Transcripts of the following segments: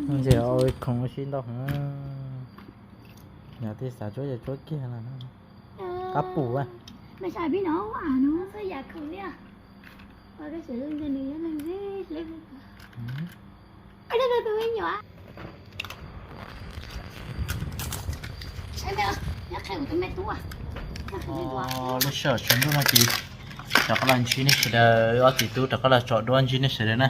Ntxim ua khoom ua si ntau heev. Yog tej xav tsuab ces tsuab kiag lawm. Qab pum a. Lub sij hawm tsaus ntuj no ces rov qab los ntsib nej sawv daws, ob txiv tub rov qab los tsom duab ntsib nej sawv daws na.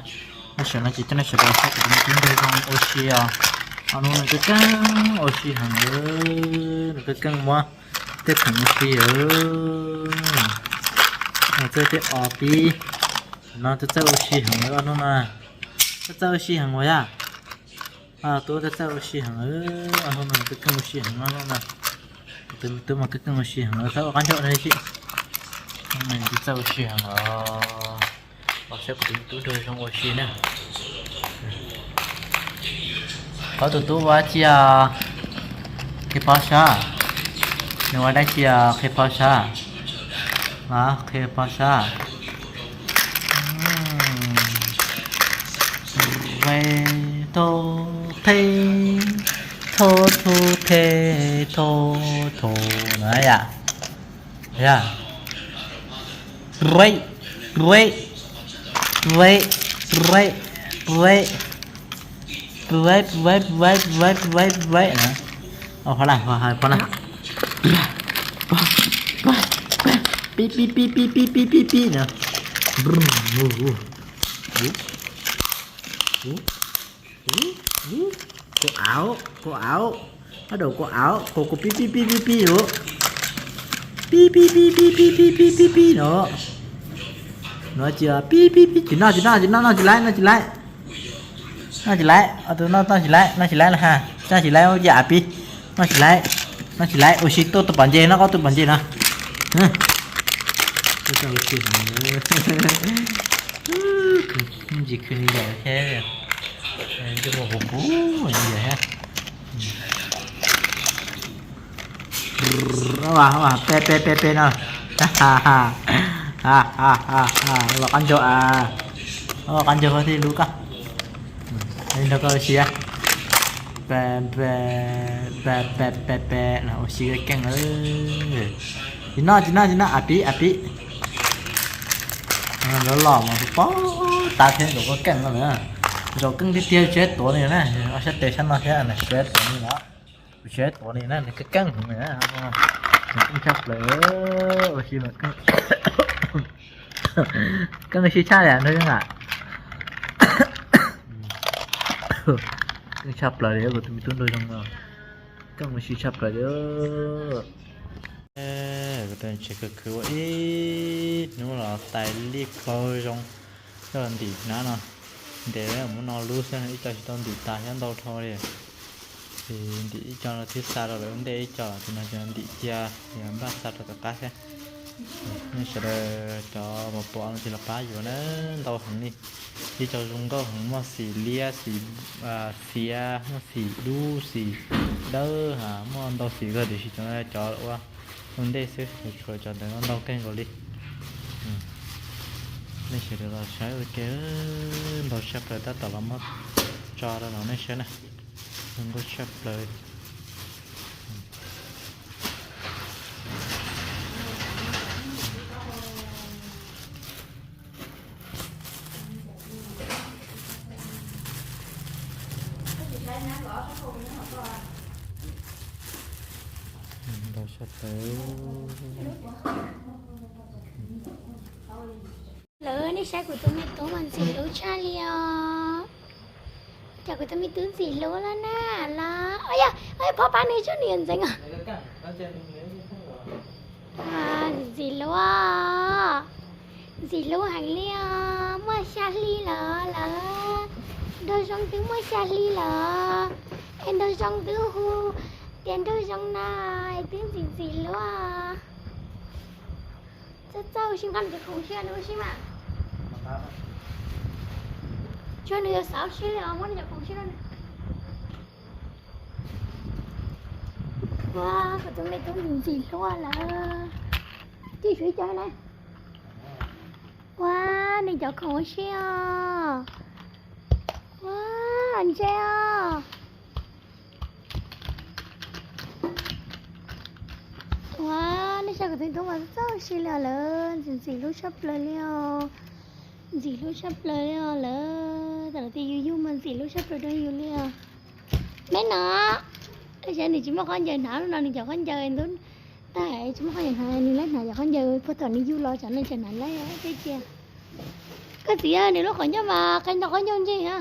Lub sij hawm no ces coj nej sawv daws saib kuv tus me tub nraug zoo ua si os. Ob hnub no nws keej keej ua si heev, nws keej keej muab tej khoom ua si os. Txawj tej os pib no, txawj txawj ua si heev ob hnub no. Txawj txawj ua si heev uas yaj. Tub txawj txawj ua si heev, ob hnub no nws keej keej ua si heev ob hnub no. Kuv tus me tub mas keej keej ua si heev, txhob ua qab ncaug li thiab. Nws txawj txawj ua si heev os. Los saib kuv tus me tub nraug zoo ua si na. Qhov tus tub ua dab tsi? Qhia paub sab. Nws ua dab tsi? Qhia paub sab. Qhia paub sab. Ve tho the, tho thu the, tho thu na yom. Yom. Re, re, re, re, re, re, re, re na. Pho na, pho na. Pib pib pib pib pib pib pib pib na. Kau av, kau av, kau av, kau av, kau kau pib pib pib pib pib lawm. Pib pib pib pib pib pib pib pib pib no. No ces pib pib pib, tsis noj tsis noj tsis noj, noj tsis laib, noj tsis laib. Noj tsis laib, ob tug noj, noj tsis laib, noj tsis laib na ha. Noj tsis laib ua cas pib. Noj tsis laib, noj tsis laib, ua si tuaj tus pom nce no, koj tus pom nce no. Ntsis khwv li yam thiab, ntsej muag puv puv li yam thiab. Pe pe pe pe no. Los qab ncaug a, los qab ncaug thiaj lub koj. Nrog koj ua si. Pe pe pe pe pe, ua si keej keej. Tsis noj tsis noj tsis noj, a pib a pib. Lov los mas pob tab thiab, zaum koj keej no na. Zaum keej tiag tiag tsis tuav li na, ob sab tes sab no thiab na, tsis tuav li no. Kuv tsis tuav li na, nws keej keej heev na. Nws keej tshaj plaws, ua si mas keej, keej si tshaj li nraug zoo a. Keej tshaj plaws li kuv tus me tub nraug zoo no. Keej ua si tshaj plaws li. Kuv tus tsev khwv khwv ua ib hnub los tais lij plaub zoo. Coj los ntim hnab no, ntes muab no lub xwb, ib co tsis tau ntim tas thiab, ntau dhau li. Ces ntim ib co no twb xa rau lawv ntej ib co, tus no ces ntim cia, npaj xa rau tom qab thiab. Nej sawv daws cov mos pom no ces los pab yuav na, ntau heev li. Ib co zoo nkauj heev, muaj xim liab, xim xiav, muaj xim dub, xim dawb, muaj ntau xim kawg, tiam sis cov no cov ua ua ntej xwb, tshuav cov ntawd no ntau kawg nkaus li. Nej sawv daws los saib ua ke, ntau tshaj plaws, tab tom los muab tso rau no nej saib na. Zoo nkauj tshaj plaws. Ntau tshaj plaws. Lawv, nej saib kuv tus me tub mas ntxim hlub tshaj li os. Cas kuv tus me tub ntxim hlub lawm na los? Yog, phob pab nws tsuag nws yuav ntxeev os. Ntxim hlub, ntxim hlub heev li os. Muaj xya hli lawm lawm. Nraug Zoo twb muaj xya hli lawm, es Nraug Zoo twb hu tias Nraug Zoo na, es twb ntxim ntxim hlub. Txawj txawj ua si, nqa nws cov khoom ua si, nws ua si mas. Tsuas nws yuav xav ua si li os, muab nws cov khoom ua si rau nws. Ua, kuv tus me tub ntxim hlub lawm. Tij suav cov na. Ua, nws cov khoom ua si os. Ntshe os. Ua, nej saib kuv tus tub mas txawj si li os lawm, ntxim ntxim hlub tshaj plaws li os. Ntxim hlub tshaj plaws li os lawm, tam lawv tias yus yug mas ntxim hlub tshaj plaws rau yus li os. Meb no, xyov nws tsis muaj khaub ncaws hnav, lub no nws cov khaub ncaws ntub tag tsis muaj khaub ncaws hnav, nws laib hnav cov khaub ncaws puag thaum nws yug los tsam no tseem hnav laib tej cia. Koj txiv, nws lub qhov ncauj mas qee ntau khaub ncauj ntseg na.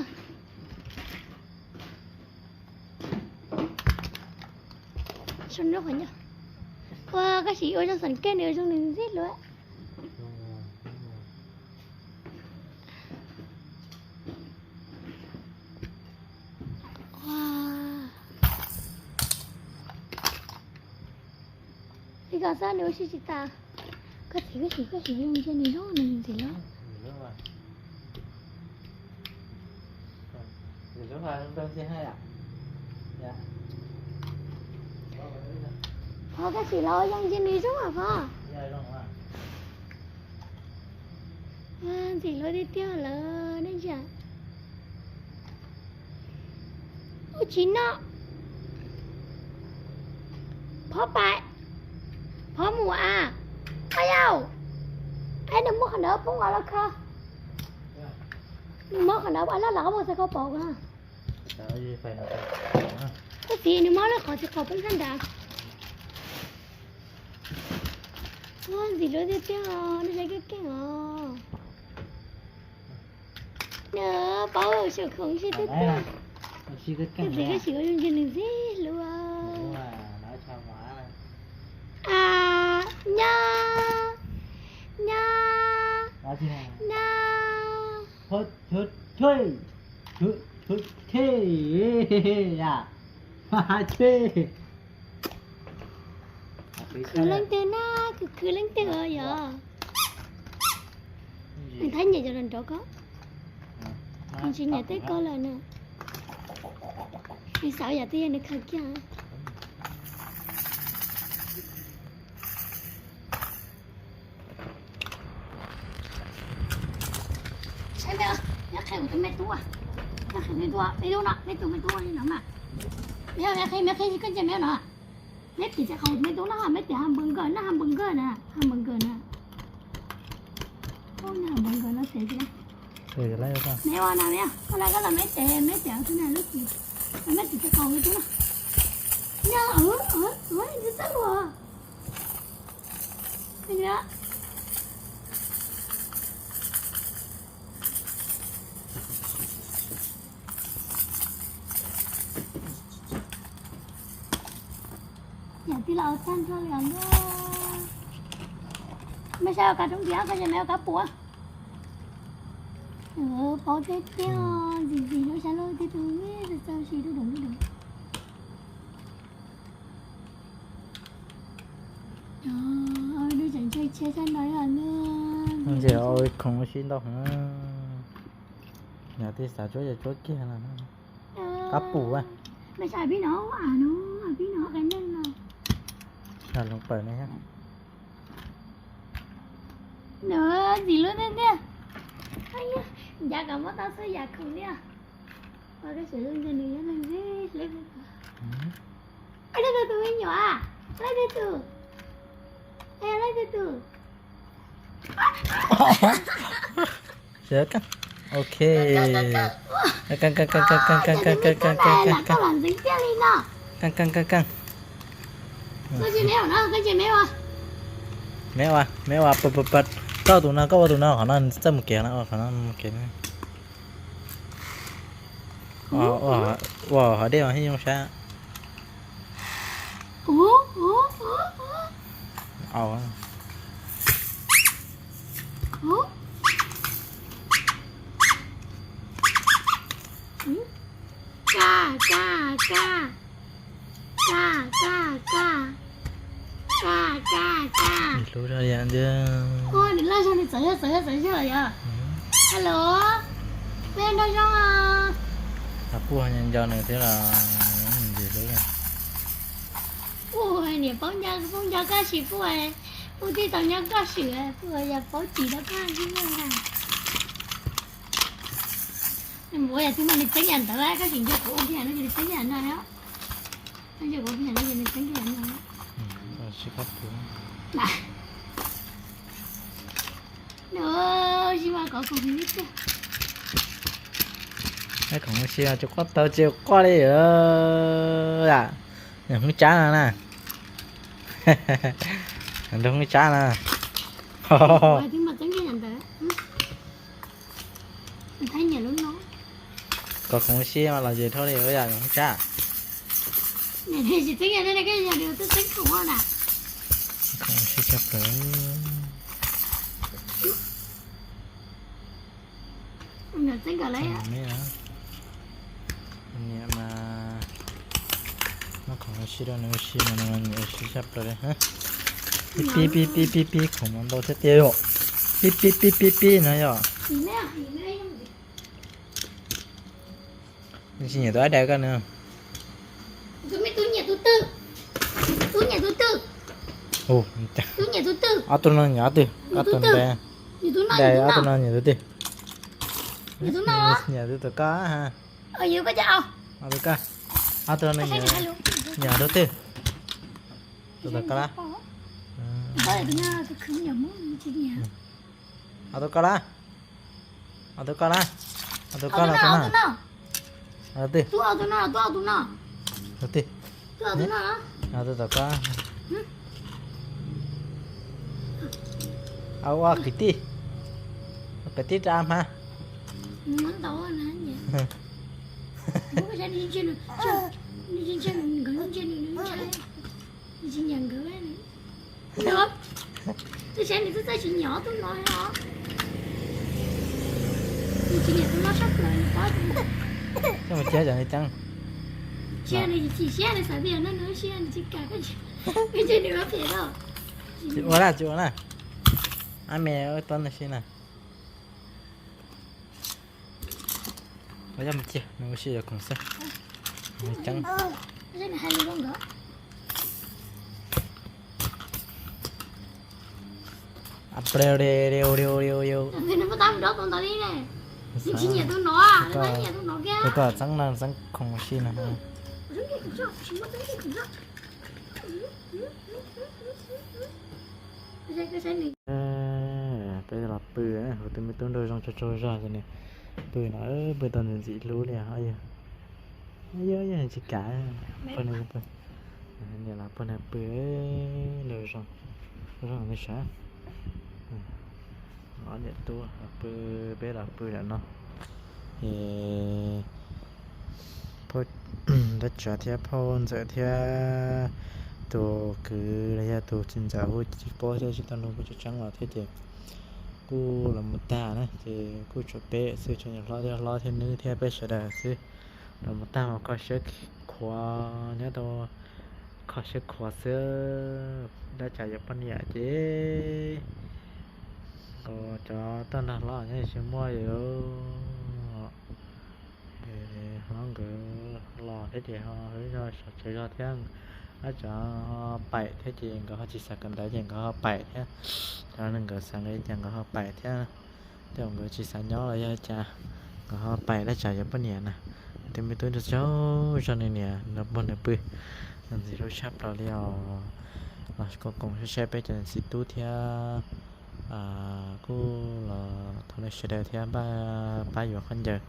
Ua, koj sim ua zoo xeem kej nws zoo nws ntxim hlub. Li ko xwb nws ua si tsis tas. Koj txiv, koj sim, koj sim zoo ntshe nws zoo nws ntxim hlub. Pog, koj sim los zoo ntshe nws zoo os pog. Ntxim hlub tiag tiag lawm nej ntsia. Ua tsis noj. Phob Pais, Phob Mus a, Phob Yau, es nws muab qhov ntawd poob los kho. Nws muab qhov ntawd loj los qhov muag xav kho pom ko. Koj txiv, nws muab lub qhov txiv qaub poob sab nrad. Ntxim hlub tiag tiag, nej saib keej keej os. Nws paub xyaum khoom si tiag tiag. Koj txiv, koj sim ua zoo ntshe nws ntxim hlub. A, nyob, nyob, nyob. Khwv leej twg na, khwv khwv leej twg os yog? Nws thab nyiam cov nrov nrov ko. Nws tsis nyiam tej ko lawm na. Nws xav yam twg yog nws khaws kiag. Saib me, nyob qhia kuv tus me tub, nyob qhia me tub, me tub no, me tub, me tub li no mas. Me, me qhia, me qhia koj ntsia me no. Meb tim txaj qaum me tub no, meb tim ha npws nkawj na, ha npws nkawj na, ha npws nkawj na. Ub, nyob ha npws nkawj no xwb. Meb ua na, meb, koj lawv koj los meb tes, meb tes xwb na lub tim, meb tim txaj qaum me tub no. Nyob, ntxim txaj ua. Yam tij laug tag nrho li os. Mej saib ua kab roob ntiav, koj ces mej ua kab pua. Paub tiag tiag, ntxim ntxim lub sab lub tib tug txawj txawj si lub doom lub doom. Lub tseem tshe tshe sab no. Ntxim ua khoom ua si ntau heev. Yam tij xav tsuab ces tsuab kiag no. Kab pum a. Mej saib pib no, pib no qe neeg no. Hloov pawm ne. Nws ntxim lub tiag tiag. Ncav kom muab tau xwb yam khoom tiag. Ua koj sawv zoo ntshe nws yog neeg ntxim hlub. Leej twg tus me nyuam? Leej twg tus? Leej twg tus? Ok. Koj lam ntxeev tiag li no. Meb ua, meb ua, koj ua tus no, koj ua tus no, qhov no txawj mus kev no, qhov no mus kev. Ua hov dej mas thiaj zoo sab. Kaj, kaj, kaj. Kaj, kaj, kaj. Kaj, kaj, kaj. Hlub zog yam ntag. Ua, nws laj zog nws txawv zog txawv zog txawv zog yom. Hello. Peb nrog zoo os. Puj nco nws thiab los ntxim hlub. Puj niam paub nco, Puj nco koj sim Puj, Puj tij tau nyob koj sim, Puj yog paub tsis rau koj xwb na. Ua yam twb muaj nws txeeb yam ntawd, koj tseem nco kuv ua kiag no ces nws txeeb kiag no. Koj nco kuv ua kiag no ces nws txeeb kiag no. Sib kab pw. Sib mas kov khoom li tiag. Khoom si tsis quaj tau tsis quaj li. Nws hoob tsab no na. Nws hoob tsab no. Twb muaj txeeb kiag yam ntawd. Thaib nyiam lub no. Kov khoom si mas los ces dhau li yam hoob tsab. Tsis txeeb yam ne, koj yog twb txeeb khoom na. Khoom si tshaj plaws. Txeeb kom lawm. Niam mas muab khoom ua si rau nws ua si mas nws niam ua si tshaj plaws li. Pib pib pib pib pib pib khoom mas ntau thiab tiag yom. Pib pib pib pib pib no yom. Nws tsis nyiam tus ab dais koj nws. Tub nyiam tus twg? Tub nyiam tus twg? Ob tug no nyiam ob twg? Koj tus ntawd. Dais ob tug no nyiam tus twg? Nyiam tus tom koj. Ob tug koj. Ob tug no nyiam tus twg? Tus tom koj lab. Ob tug koj lab. Ob tug koj lab. Ob tug koj lab tus no. Tus twg? Tus twg? Ob tug tom koj. Ua qhwv tij, qhwv tij rau hma. Tsis nyiam nkawd. Twb saib nws twb txawj tsis nyiam ob tug no os. Nws tsis nyiam tus no sab plaws nws paub. Coj mus cia cov nws ceeb. Cia nws chim siab nws xav tias no nws siab nws tsis kam koj, nws ua laj tsis ua laj. Ab me ua tau nws si na. Ua coj mus cia nws ua si yog khoom xwb. Nws ceeb. Tus koj txeeb no txeeb khoom si no. Peb los pw, kuv tus me tub nraug zoo tsaug tsaug zog ces nws pw no, pw tau ntxim ntxim hlub li os. Yog tsis kam, niam los pog nws pw nraug zoo, zoo nws sav. Ob niam tub pw, peb los pw lawm no. Es phauj Dab Tsav thiab phauj Ntxawm thiab tus kwv los yog tus txiv ntxawm hu tsis paub thiab tsis tau nug kuj tseeb tseeb los thiab ces kuj los mus tag na ces kuj tshuav peb xwb, tshuav niam hlob thiab hlob thiab nws thiab peb sawv daws xwb. Los mus tag mas kho siab khuav nyob rau, kho siab khuav xwb. Dab Tsav yuav poj niam ces nkaus cov toj nrog hlob nyob tsis muaj li. Hlob nkawd los thiab ces ho hwv zog sov tsev zog thiab, Dab Tsav ho paim thiab ces nkawd ho tsis xav kawm ntawv ces nkawd ho paim thiab. Cov neeg nkawd xav nkawd li cas nkawd ho paim thiab. Tej zaum nkawd tsis xav nyob los yog li cas nkawd ho paim Dab Tsav yuav poj niam na. Tus me tub tsaug zog nws niam nrog pog nws pw, ntxim hlub tshaj plaws li os. Los koom koom saib saib peb cov txiv tub thiab kuj los thov nej sawv daws thiab pab yuav khaub ncaws.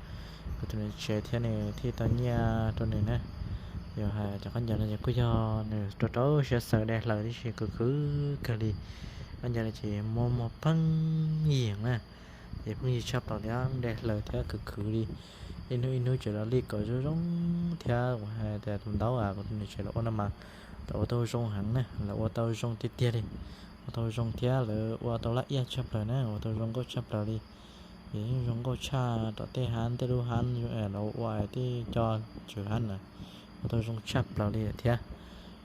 Kuv tus niam tsev thiab nws thiaj tau nyiaj rau nws na. Yog hais cov khaub ncaws no ces kuj yog nws rau rau siab xaws dai hlaws tib si, khwv khwv kawg li. Khaub ncaws no ces muaj muag pheej yig na, ces pheej yig tshaj plaws li, dai hlaws thiab khwv khwv li. Ib hnub ib hnub tseem los li kom zoo zoo thiab. Kuv hais tias tus ntaub kuv tus niam tsev los ua no mas lawv ua tau zoo heev na, lawv ua tau zoo tiag tiag li. Ua tau zoo thiab lawv ua tau laj iaj tshaj plaws na, ua tau zoo nkauj tshaj plaws li. Vim yeej zoo nkauj tshaj tom tej hab, tej lub hab los ua tej co tswv hab na, ua tau zoo tshaj plaws li thiab.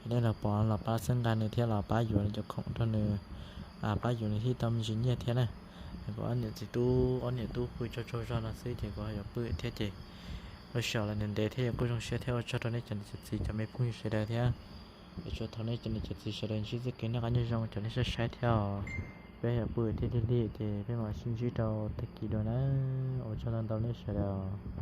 Nej los pom los pab txhawb nqa nws thiab los pab yuav cov khoom rau nws, pab yuav nws thiaj tau me ntsis nyiaj thiab na. Kuv ob niam txiv tub, ob niam tub pw tsaug tsaug zog no xwb ces kuv ho yuav pw thiab ces lub sij hawm los ntev ntev thiab yuav kuj zoo siab thiab ua tsaug rau nej cov niam cov txiv cov me phooj ywg sawv daws thiab. Yuav tsum thov nej cov niam cov txiv sawv daws ntsib txoj kev noj qab nyob zoo, cov nej saib saib thiab os. Peb yuav pw thiab lig lig ces peb mam sib ntsib rau tag kis dua na. Ua tsaug ntau ntau nej sawv daws.